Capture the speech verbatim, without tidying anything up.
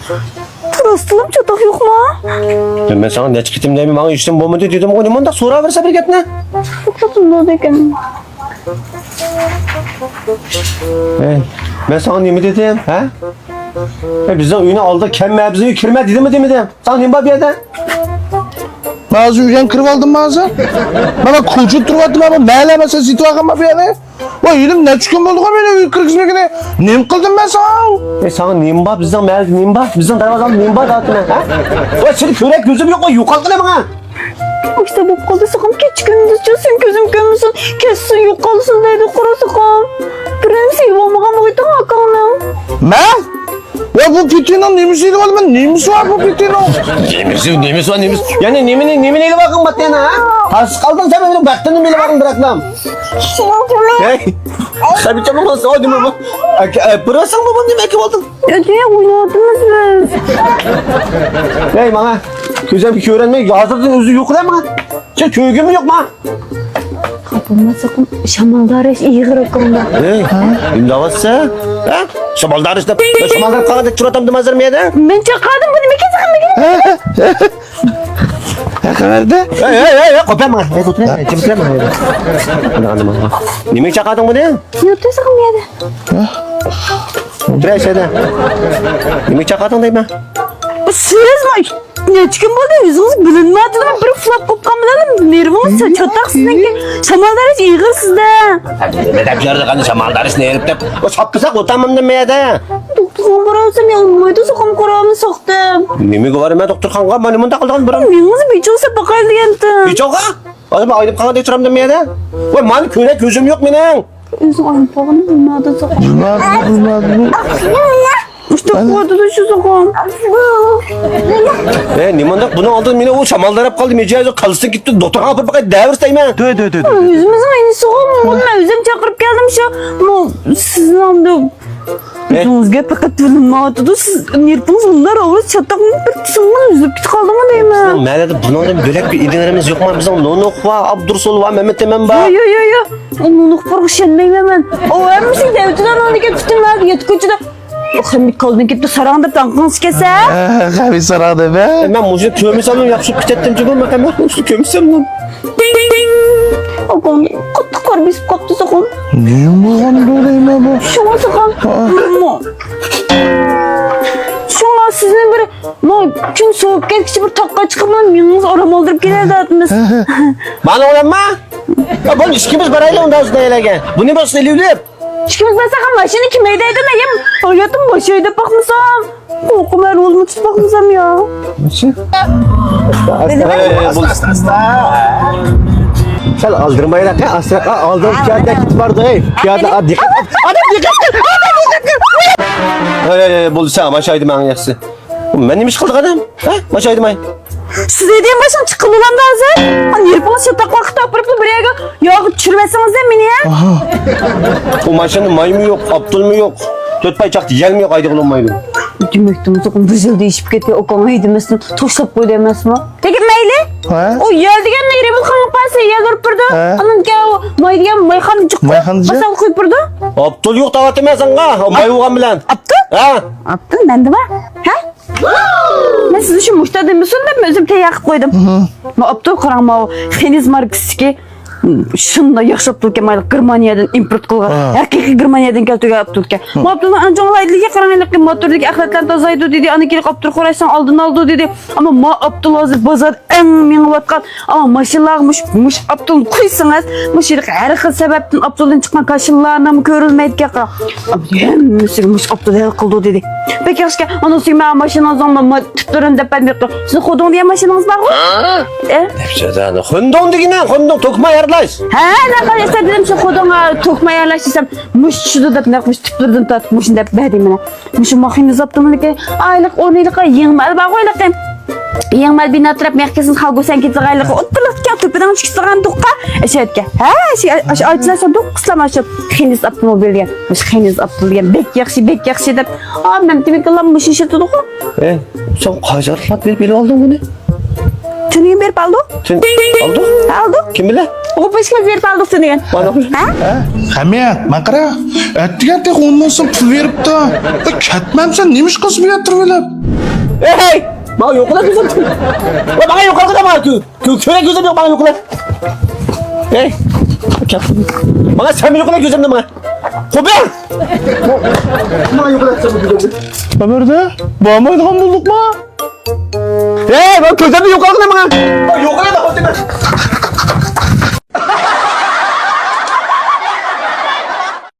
راستلىقى چاتاق يوقما؟ يا، مەن ساڭا نەچچە قېتىم دەيمەن، ماڭا ھېچنېمە بولمىدى دېدىمغۇ، نېمانداق سوراۋەرسە بىر گەپنى؟ يوقلاپ بولىدىكەن. ئەي، مەن ساڭا نېمە دېدىم، ھە؟ ئەي، بىزنىڭ ئۆينىڭ ئالدىغا كەلمە، بىزنىڭ ئۆيگە كىرمە دېدىممۇ دېمىدىم؟ ساڭا نېمە بار بۇ يەردە؟ مەن ھازىر ئۆيدىن كىرىۋالدىم ھازىر. مانا كوچىدا تۇرۇۋاتىمەن، بۇ مەھەللە مەسىلىسى يېتىۋالغان بۇ يەردە. ۋاي، ھېلىمۇ نەچچە كۈن بولدىغۇ مېنى ئۆيگە كىرگۈزمىگىنى. نېمە قىلدىم مەن ساڭا؟ ئەي، ساڭا نېمە بار؟ بىزنىڭ مەھەللىدە نېمە بار؟ بىزنىڭ دەرۋازىمىزدا نېمە بار دەۋاتىمەن، ھە؟ ۋاي، سېنى كۆرەك كۆزۈم يوق، ۋاي، يوقالغىلى ماڭا. ئاشتا بولۇپ قالدى ساقام، كېچە كۈندۈزچە سەن كۆزۈم كۆرمىسۇن، كەتسۇن، يوقالسۇن دەيدۇ قارا ساقام. بىرىنچى سېۋىۋالمىغان بويتۇڭ ئاكاڭنىڭ. مەن؟ ۋاي، بۇ پېتىنىڭ نېمىسى ئېلىۋالىمەن؟ نېمىسى بار بۇ پېتىنىڭ؟ نېمىسى، نېمىسى بار، نېمىسى؟ يەنە نېمىنى، نېمىنى ئېلىۋالغىن باتيانا، ھە؟ قارشى قالدىڭ سەن مېنىڭ بەختىمنى ئېلىۋالغىن بىراقلام. ھەي، خەبىچە بولماسا، ئۇ نېمە بۇ؟ ئەكە، ئە، بىراسىڭ بۇ، نېمە ئەكىۋالدىڭ؟ ئۆتۈنۈپ ئويناۋاتىمىز بىز. ھەي، ماڭا كۆزۈم كۆرۈنمەي، ھازىردىن ئۆزى يوق دە ماڭا. سەن كۆرگۈممۇ يوقما؟ خاپا بولماساقمۇ، شامالدارەش ئېغىر ئۇكامدا. ھەي، نېمە دەۋاتسا؟ ھە؟ شامالدارەش دەپ، شامالداپ قالغاندەك تۇراتامدىم ھازىر مەيدە. مەن چاقادىم بۇنى، مەن كېسىقىم. ھەققى بەردى. ھەي، ھەي، ھەي، ھەي، قوپما. ھەي، ئولتۇر، ھەي، جىم تۇرما. ئانا، ئانا، ئانا. نېمىگە چاقادىڭ بۇنى؟ يوتۇرسىغىم يەدە. ئولتۇر، ھەي، شەدە. نېمىگە چاقادىڭ دەيمەن؟ سىزمۇ نەچچە كۈن بولدى، ئۆزىڭىز بىلىنمەيۋاتىدۇ. بىر ئۇخلاپ قوپقان بىلەن نېرۋىڭىز چاتاق سىزنىڭكى. شامالدارەش ئېغىر سىزدە. نېمە دەپ يۈردى قانداق شامالدارەشنى ئېرىپ دەپ؟ ئۇ ساپقىساق ئولتۇرمامدىم مەيەدە. دوختۇرخانىغا بارالسام يالمايدۇ ساقام، قورالىمنى ساقتىم. نېمىگە بارىمەن دوختۇرخانىغا؟ مانا مۇنداق قىلىدىغان بىر. مېڭىڭىزنى بىچۇرسا باقايلى دېگەنتىم. بىچۇرغا؟ ھازىر مەن ئاينىپ قالغاندەك تۇرامدىم مەيەدە. ۋاي، مانا كۆرەك كۆزۈم يوق مېنىڭ. ئۆزۈڭ ئاينىپ قالغىنى بىلمەيدۇ ساقام. ئۇشتاق قىلىۋاتىدۇ شۇ ساقام. ئە، نېمانداق بۇنىڭ ئالدىدا مېنى ئۇ شامالداپ قالدى، مىجەزى قالسىن كېتىپتۇ، دوختۇرخانىغا ئاپىرىپ باقاي دەۋېرىسەن دەيمەن. ئۆزىمىزنىڭ ئىنىسىغۇ، مەن ئۆزۈم چاقىرىپ كەلدىم شۇ، مو، سىزنىڭ دەپ. ئۆزىڭىزگە پەقەت بىلىنمەيۋاتىدۇ، سىز نېرپىڭىز مۇنداق ئاۋۇرۇپ، چاتاقمۇ بىر تۇسۇڭمۇ ئۈزۈلۈپ كېتىپ قالدىمۇ دەيمەن. بىزنىڭ مەھەللىدە بۇنىڭدىن بۆلەك بىر ئىنىلىرىمىز يوقما؟ بىزنىڭ نونۇخ بار، ئابدۇرسۇل بار، مەمەت ئەمەن بار. يو، يو، يو، يو. ئۇ نونۇخ بارغا ئىشەنمەيمەن مەن. ئۇ ھەممىسىنى دەۋېتىدۇ، ئانىڭدىكى پۈتۈن مەھەللىدە يەتتە كوچىدا. ئۇ خەمبىك كالدىن كېلىپتۇ، ساراڭ دەپ داڭقىڭىز چۈشكەنسە. خەمبىك ساراڭ دەپ، ھە؟ مەن مۇشۇنى كۆرمىسەملا ياخشى كېتەتتىم جۇمۇ، مەن مۇشۇنى كۆرمىسەملا. ئاكاڭ قاتتىق قار بېسىپ قاپتۇ ساقام. نېمە بولغان بولدى بۇ؟ شۇڭا ساقام. شۇڭا سىزنى بىر، مو، كۈن سوۋۇپ كەتكىچە بىر تاغقا چىقىپ مېڭىڭىزنى ئارام ئالدۇرۇپ كېلەي دەۋاتىمىز. مانا ئۇلامما؟ يا، بولدى، ئىككىمىز بارايلى ئۇندا ئۆزۈڭ يەرگە. بۇنى باشقا ئېلىۋېلىپ. ئىككىمىز بارساق ماشىنا كىم ھەيدەيدۇ دەيمەن. ھاياتىم ماشىنا ھەيدەپ باقمىسام. قورقىمەن، رولمۇ تۇتۇپ باقمىسام يا. سەل ئالدىرمايلا، ئاستا، ئالدىڭ پىيادە كېتىپ بارىدۇ، ھەي. پىيادە، دىققەت. ئادەم دىققەت قىل، ئادەم دىققەت قىل. ھەي، ھەي، ھەي، بولدى، ساڭا ماشايدىم ئەڭ ياخشىسى. مەن نېمە ئىش قىلدىم ئادەم؟ ھە؟ ماشايدىم ئاي. سىز دېگەن باشقا چىققىلى بولامدۇ ھازىر؟ نېرپىڭىز چاتاق ۋاقىتتا ئاپىرىپلا بىر يەرگە ياغ چۈشۈرۈۋەتسىڭىز دە مېنى. ئۇ ماشىنىدا مايمۇ يوق، ئاپتولمۇ يوق، تۆت پاي چاقتى يەلمۇ يوق، ھەيدىگىلى بولمايدۇ. دېمەكتىمىز، بىر يىل دېيىشىپ كەتكەن ئۇكاڭ ھەيدىمەسمۇ، توشلاپ قويدى ئەمەسمۇ؟ تېگىپ مەيلى. ھە؟ ئۇ يەل دېگەننى رېمونت قىلغان پاسى يەل ئۇرۇپ بېرىدۇ. ھە. ئاندىن كېيىن ئۇ ماي دېگەن مايخانا جىق قويۇپ، مايخانا جىق؟ ماسال قويۇپ بېرىدۇ. ئاپتول يوق دەۋاتىمەن ساڭا، ماي بولغان بىلەن. ئاپتول؟ ھە. ئاپتول مەندە بار. ھە؟ مەن سىزنى شۇ مۇشتەردىن بىر سۇنداپ ئۆزۈم تەييار قىلىپ قويدۇم. مانا ئاپتول قاراڭ، ماۋۇ خېنىز ماركىسىدىكى شۇنداق ياخشى ئاپتول ئىكەن، مانا گېرمانىيەدىن ئىمپورت قىلغان، ھەقىقىي گېرمانىيەدىن كەلتۈرگەن ئاپتول ئىكەن. ماۋۇ ئاپتولنىڭ ئەڭ چوڭ لايىھىلىرى قاراڭ، ھېلىقى موتوردىكى ئەخلەتلەرنى تازىلايدۇ دېدى، ئاندىن كېيىن ئاپتول خوراشنىڭ ئالدىنى ئالىدۇ دېدى. ئەمما ماۋۇ ئاپتول ھازىر بازاردا ئەڭ مېڭىۋاتقان. ئەمما ماشىنىلارغا مۇشۇ، مۇشۇ ئاپتولنى قويسىڭىز، مۇشۇ ھېلىقى ھەر خىل سەۋەبتىن ئاپتولدىن چىققان كاشىنىلارنىمۇ كۆرۈلمەيدىكەن. ھەممىسىگە مۇشۇ ئاپتول ھەل قىلىدۇ دېدى. بەك ياخشىكەن. ئانىڭ ئۈستىگە مەن ماشىنىڭىزنىڭ ما-، ما-، تىپلىرىنى دەپ بەرمەيتتىم. سىزنىڭ خۇدۇڭ دېگەن ماشىنىڭىز بارغۇ؟ ئە؟ دەپسىزە، خۇندۇڭ دېگىنە، خۇندۇڭ، توكما ئايرىلاش. ھە، نەقەل ياساپ دېدىم، شۇ خۇدۇڭغا توكما ئايرىلاش دېسەم، مۇشۇ چۈشىدۇ دەپ، نەق مۇشۇ تىپلىرىدىن تارتىپ مۇشۇنى دەپ بەردى مانا. مۇشۇ ماخىنىز ئاپتوموبىلكى ئايلىق ئورنى ھېلىقى يېڭى مال بارغۇ ھېلىقى. يېڭى مال بىنا تەرەپ مېخكىسىنى خالگۇسەن كېتىدىغان ھېلىقى ئوتتۇرلۇقتىكى تۆپىدىڭ چىقىدىغان دوققا ئەشەتكە. ھە، شۇ، شۇ ئايچىلار شۇ دوققىسىلا مانا شۇ خېنىز ئاپتوموبىل دېگەن. مۇشۇ خېنىز ئاپتوموبىل دېگەن بەك ياخشى، بەك ياخشى دەپ. ئا، مەمتىمىن كالام مۇشۇ ئىشلىتىدىغۇ. ئە، سەن قايسى ئارقىلىق بىلىپ ئېلىۋالدىڭ بۇنى؟ سېنى كىم بېرىپ ئالدى؟ سېنى ئالدى؟ ئالدى. كىم بىلەن؟ ئوپېشكا بېرىپ ئالدى سېنى. ھە؟ ھەمىيەت، ماڭا قارا. ئەتىگەن تېخى ئون مىڭ سوم پۇل بېرىپتۇ. كەتمەمسەن، نېمە ئىش قىلسا بۇ يەتتۈرۈپ ئېلىپ؟ ئەي، ماڭا يوقلا كۆزۈم. ماڭا يوقلا ماڭا. كۆرە كۆزۈم يوق، ماڭا يوقلا. ئەي، ماڭا سەن يوقلا كۆزۈمنى ماڭا. قوبۇل. ماڭا يوقلا كۆزۈمنى. ئەمەردە، بارمايدىغان بولدۇقما؟ ئەي، ماڭا كۆزۈمنى يوقلا ماڭا. يوقلا.